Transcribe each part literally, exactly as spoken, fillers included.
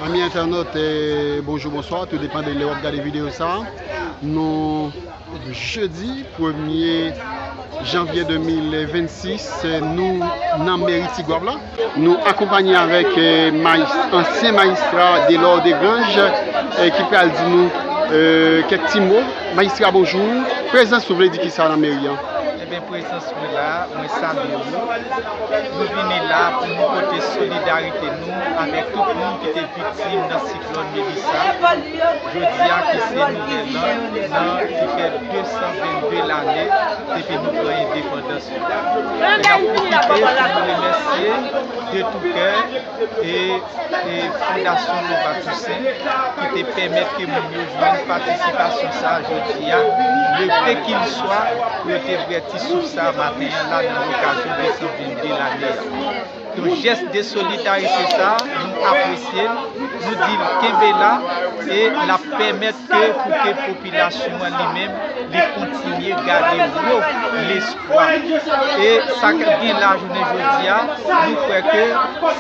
Ami entènot, eh, bonjou, bonswa, tou depan de lè w ap gade videyo sa. Nou, jedi premye janvye de mil vennsis, eh, nou nan meri Tigwav la. Nou akonpanye avèk, eh, majis-, ansyen majistra Delor Desgranges, eh, ki pral di nou, eh, kèk ti mo. Majistra, bonjou. Prezans ou vle di kisa nan meri an? Ebyen, prezans mwen la, mwen salye nou. Nou vini la pou nou pote solidarite nou avèk tout moun ki te viktim nan siklòn Melissa. Jodi a ki se nouvèl an, nan ki fè de san vennde lane depi nou pran endepandans nou. E n ap pwofite pou nou remèsye de tou kè e, e Fondasyon Nova Toussaint ki te pèmèt ke moun yo jwenn patisipasyon sa a jodi a, le peu qu'il soit, pou yo te vèti souf sa a maten an la nan lokazyon de san vennde lane a. Donk, jès de solidarite sa a, nou apresye l, nou di l kenbe la, e l ap pèmèt ke pou ke popilasyon an li menm, li kontinye gade wo lespwa. E sa k ap gen la jounen jodi a, nou kwè ke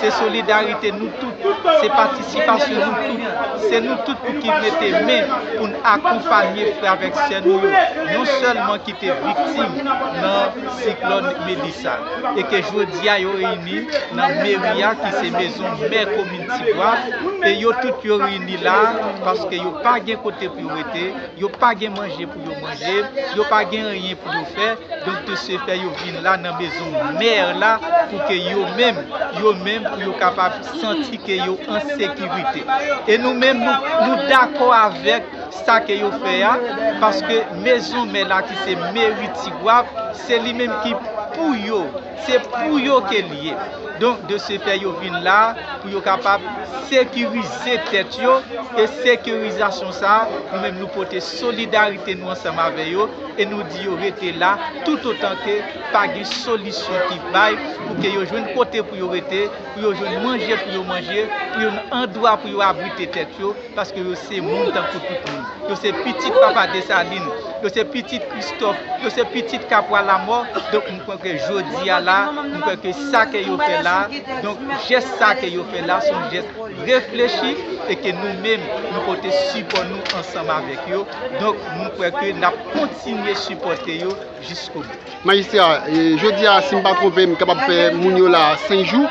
se solidarite nou tout, se patisipasyon nou tout, se nou tout pou ki mete men pou n akonpanye frè avèk sè nou yo, non sèlman ki te viktim nan siklòn Melissa, e ke jodi a yo reyini nan meri a ki se mezon mè komin Tigwav, e yo tout yo reyini la paske yo pa gen kote pou yo rete, yo pa gen manje pou yo manje, yo pa gen anyen pou yo fè, donk de ce fait yo vin la nan mezon mè la pou ke yo menm, yo menm pou yo kapab santi ke yo an sekirite. E nou menm, nou, nou dakò avèk sa ke yo fè a, paske mezon mè la ki se meri Tigwav, se li menm ki pou yo, se pou yo ke l ye. Donk, de ce fait, yo vin la pou yo kapab sekirize tèt yo, e sekirizasyon sa a, nou menm nou pote solidarite nou ansanm avè yo, e nou di yo rete la, toutotan ke pa gen solisyon ki bay, pou ke yo jwenn kote pou yo rete, pou yo jwenn manje pou yo manje, pou yo jwenn andwa pou yo abrite tèt yo, paske yo se moun tankou tout moun. Yo se pitit papa Desalin, yo se pitit Kristòf, yo se pitit Kapwa Lamò. Donk, m kwè ke jodi a la, m kwè ke sa ke yo fè la, donk, jès sa ke yo fè la, se yon jès reflechi, e ke nou menm, nou pote sipò nou ansanm avèk yo. Donk, m kwè ke n ap kontinye sipòte yo jiskobou. Majistra, e, jodi a, si m pa twonpe m, kapab fè moun yo la senk jou,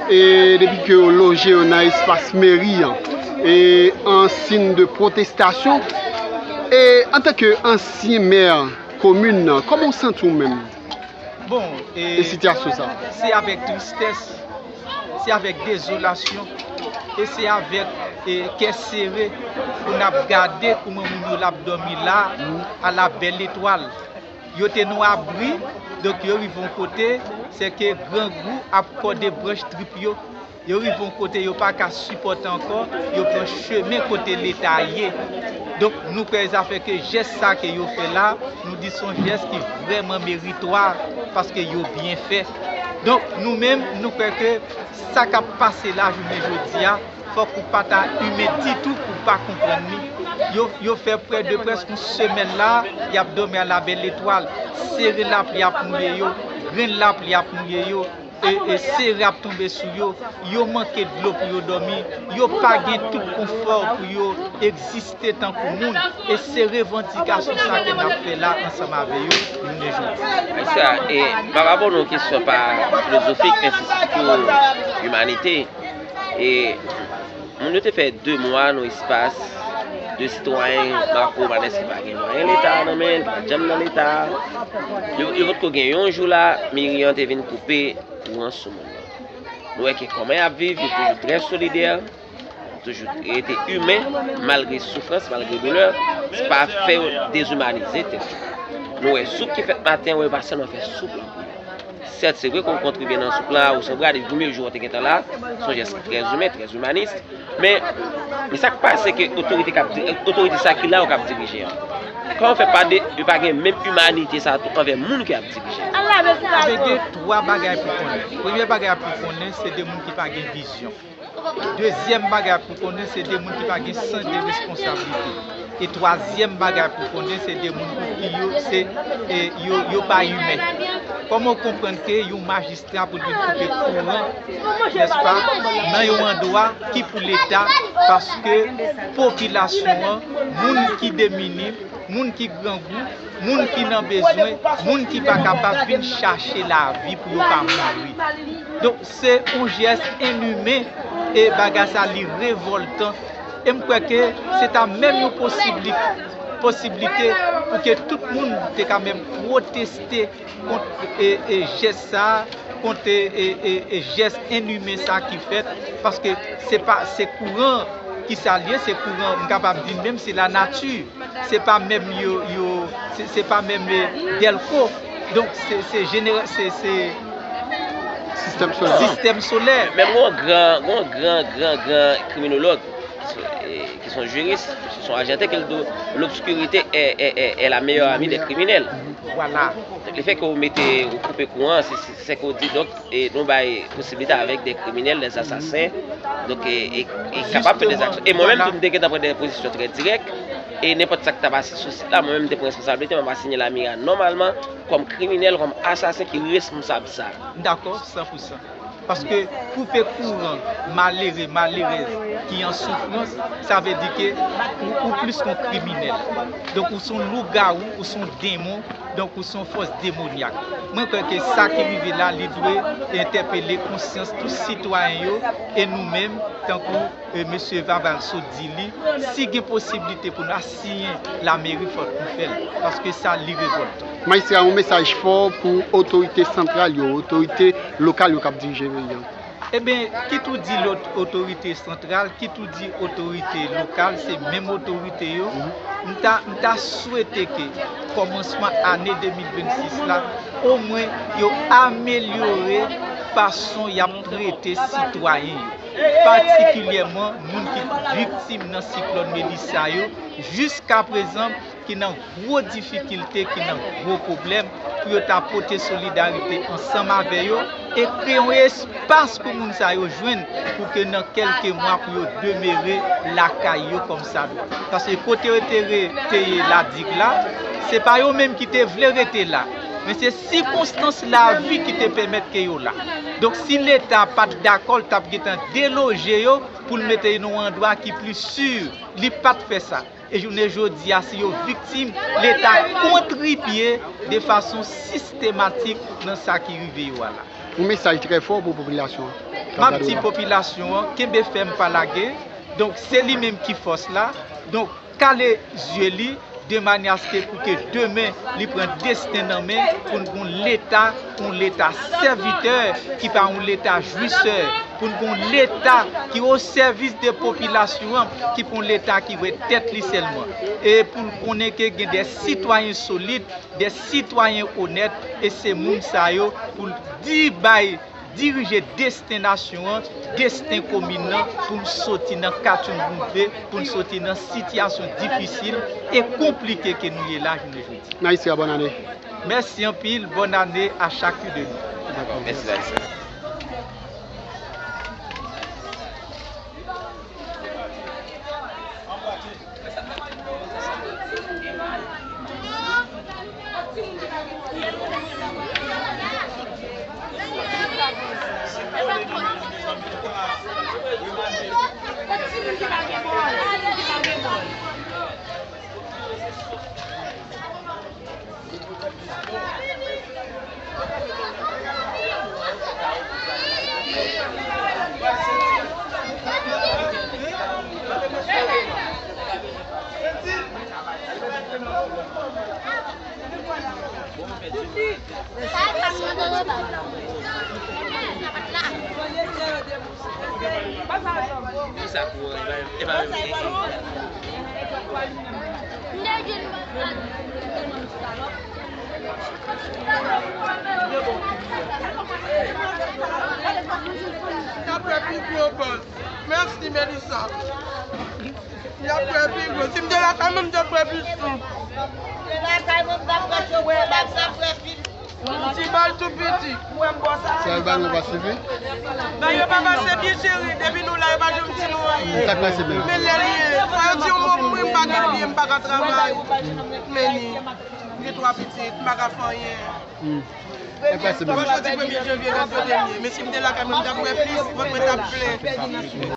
e, depi ke yo loje yo nan espas meri an, e, an siy de pwotestasyon. E, antanke ansyen mè komin nan, kòman w santi w menm? Bon, e, e sitiyasyon sa? Se avèk tristès, se avèk dezolasyon, e se avèk, e, kè sere pou n ap gade kòman moun yo l ap dòmi la, a la bèl etwal. Yo te nan abri, donk yo rive yon kote, se ke grangou ap kòde branch trip yo. Yo rive yon kote yo pa ka sipòte ankò, yo pran chemen kote Leta ye. Donk, nou kwè zafè ke jès sa ke yo fè la, nou di se yon jès ki vrèman meritwa, paske yo byen fè. Donk, nou menm, nou kwè ke sa k ap pase la jounen jodi a, fòk ou pa ta imen ditou pou w pa konprann li. Yo, yo fè prè de prèske yon semèn la, y ap dòmi a la bèl etwal. Sere lapli ap mouye yo, grenn lapli ap mouye yo, e, e sere ap tonbe sou yo, yo manke dlo pou yo dòmi, yo pa gen tout konfò pou yo egziste tankou moun, e se revandikasyon sa ke n ap fè la ansanm avè yo jounen jodi. Sa, e, m ap abòde yon kesyon pa filozofik, men se sitou imanite. E, moun yo te fè de mwa nan espas de sitwayen Marco Romanes ki pa gen mwayen Leta nan men l, pa janm nan Leta. Yo, yo potko gen yon jou la, meri an te vin koupe kouran sou moun nan. Nou wè ke kòman y ap viv, yo toujou trè solidè, toujou rete imen, malgre soufrans, malgre doulè, se pa fè yo dezimanize tèt yo. Nou wè soup ki fèt maten, wè yo pa sèlman fè soup lan pou yo. Sèt, se vre ke w kontribye nan soup la, ou se bra depi premye jou an te gentan la, se yon jès ki trè imen, trè imanis, men, men sa k pase ke otorite k ap di-, otorite sa ki la yo k ap dirije an. Kòman fè pa de, yo pa gen menm imanite sa tou anvè moun ki ap dirije? Sa vle gen twa bagay pou konnen. Premye bagay pou konnen, se de moun ki pa gen vizyon. Dezyèm bagay pou konnen, se de moun ki pa gen sans de responsablite. E twazyèm bagay pou konnen, se de moun pou ki yo, se, e, yo, yo pa imen. Kòman w konprann ke yon majistra pou l vin koupe kouran, nèspa, nan yon andwa ki pou Leta, paske popilasyon an, moun ki demini, moun ki grangou, moun ki nan bezwen, moun ki pa kapab vin chache lavi pou yo pa mouri. Donk, se yon jès enimen e bagay sa li revòltan. E m kwè ke se ta menm yon posibli-, posiblite pou ke tout moun te ka menm pwoteste kont, e, e, jès sa, kont, e, e, e, e, jès enimen sa ki fèt, paske se pa, se kouran ki sa l ye, se kouran, m kapab di menm se lanati. Se pa menm yo, yo, se, se pa menm, e, dèlko. Donk, se, se jenera-, se, se Sistèm solè. Sistèm solè. Menm yon gran, yon gran, gran, gran kriminològ, ki se, e, ki se yon jiris, se yon Ajanten, ke l di, l'obscurité est, est, est, est la meilleure amie des criminels. Vwala. Donk, lefètke w mete, w koupe kouran, se, se, se ke w di, donk, e nou bay posiblite avèk de kriminèl, de asasen, donk, e, e, e kapab fè de aksyon. E mwen menm tou, m te gentan pran de pozisyon trè dirèk, e nenpòt sa k ta pase sou sit la, mwen menm, m te pran responsablite, m ap asinye Lamira nòmalman, kòm kriminèl, kòm asasen ki responsab sa. M dakò, san pou san. Paske koupe kouran malere, malerèz ki an soufrans, sa vle di ke ou, ou plis ke yon kriminèl. Donk, ou se yon lougawou, ou se yon demon, donk, ou se yon fòs demonyak. Mwen kwè ke sa ki rive la, li dwe entèpele konsyans tout sitwayen yo, e nou menm, tankou, e, mesye Vaval sot di li, si gen posiblite pou nou asiyen lameri, fòk nou fè l, paske sa, li revòltan. Majistra, yon mesaj fò pou otorite santral yo, otorite lokal yo k ap dirije peyi a. Ebyen, kit ou di lòt otorite santral, kit ou di otorite lokal, se menm otorite yo. M ta, m ta swete ke kòmansman ane de mil vennsis la, omwen yo amelyore fason y ap trete sitwayen yo, patikilyèman moun ki viktim nan siklòn Melissa yo, jiskaprezan ki nan gwo difikilte, ki nan gwo pwoblèm, pou yo ta pote solidarite ansanm avè yo e kreye yon espas pou moun sa yo jwenn, pou ke nan kèlke mwa pou yo demere lakay yo kòmsadwa. Paske kote yo te rete ye Ladig la, se pa yo menm ki te vle rete la, men se sikonstans lavi ki te pèmèt ke yo la. Donk, si Leta pa t dakò, l t ap gentan deloje yo pou l mete yo nan yon andwa ki pli si. Li pa t fè sa. E jounen jodi a, si yo viktim, Leta kontribye de fason sistematik nan sa ki rive yo a la. Yon mesaj trè fò pou popilasyon an. M ap di popilasyon an, kenbe fèm, pa lage. Donk, se li menm ki fòs la. Donk, kale zye li, de manyè aske pou ke demen li pran desten nan men, pou n gon Leta, yon Leta sèvitè, ki pa yon Leta jwisè, pou n gon Leta ki o sèvis de popilasyon an, ki pa yon Leta ki wè tèt li sèlman. E pou l konnen ke gen de sitwayen solid, de sitwayen onèt, e se moun sa yo pou l di bay dirije desten nasyon an, desten komin nan, pou n soti nan katchoumboumbe, pou n soti nan sitiyasyon difisil e konplike ke nou ye la jounen jodi. Maestra, bòn ane. Mèsi anpil, bòn ane a chak de nou. Dakò, mèsi, mèsi. N ap fè pi gwo bòs. Mèsi, Melissa. N ap fè pi gwo. Si m te lakay mwen, m t ap fè pi sou. Se lakay mwen, m t ap fè sou, m t ap fè pi. Yon ti bal tou piti. Sa yo ba nou pa sifi? Ba yo pa pase byen, cheri. Depi nou la, yo pa janm di nou anyen. Sa k pase menm? Men lè l ye, fò yo di yon mo pou mwen, m pa gen byen. M pa ka travay, men ni, m gen twa pitit, m pa ka fè anyen. Franchman, se premye janvye, gad kote m ye. Men si m te lakay mwen, m t ap wè plis, mwen, mwen t ap plen.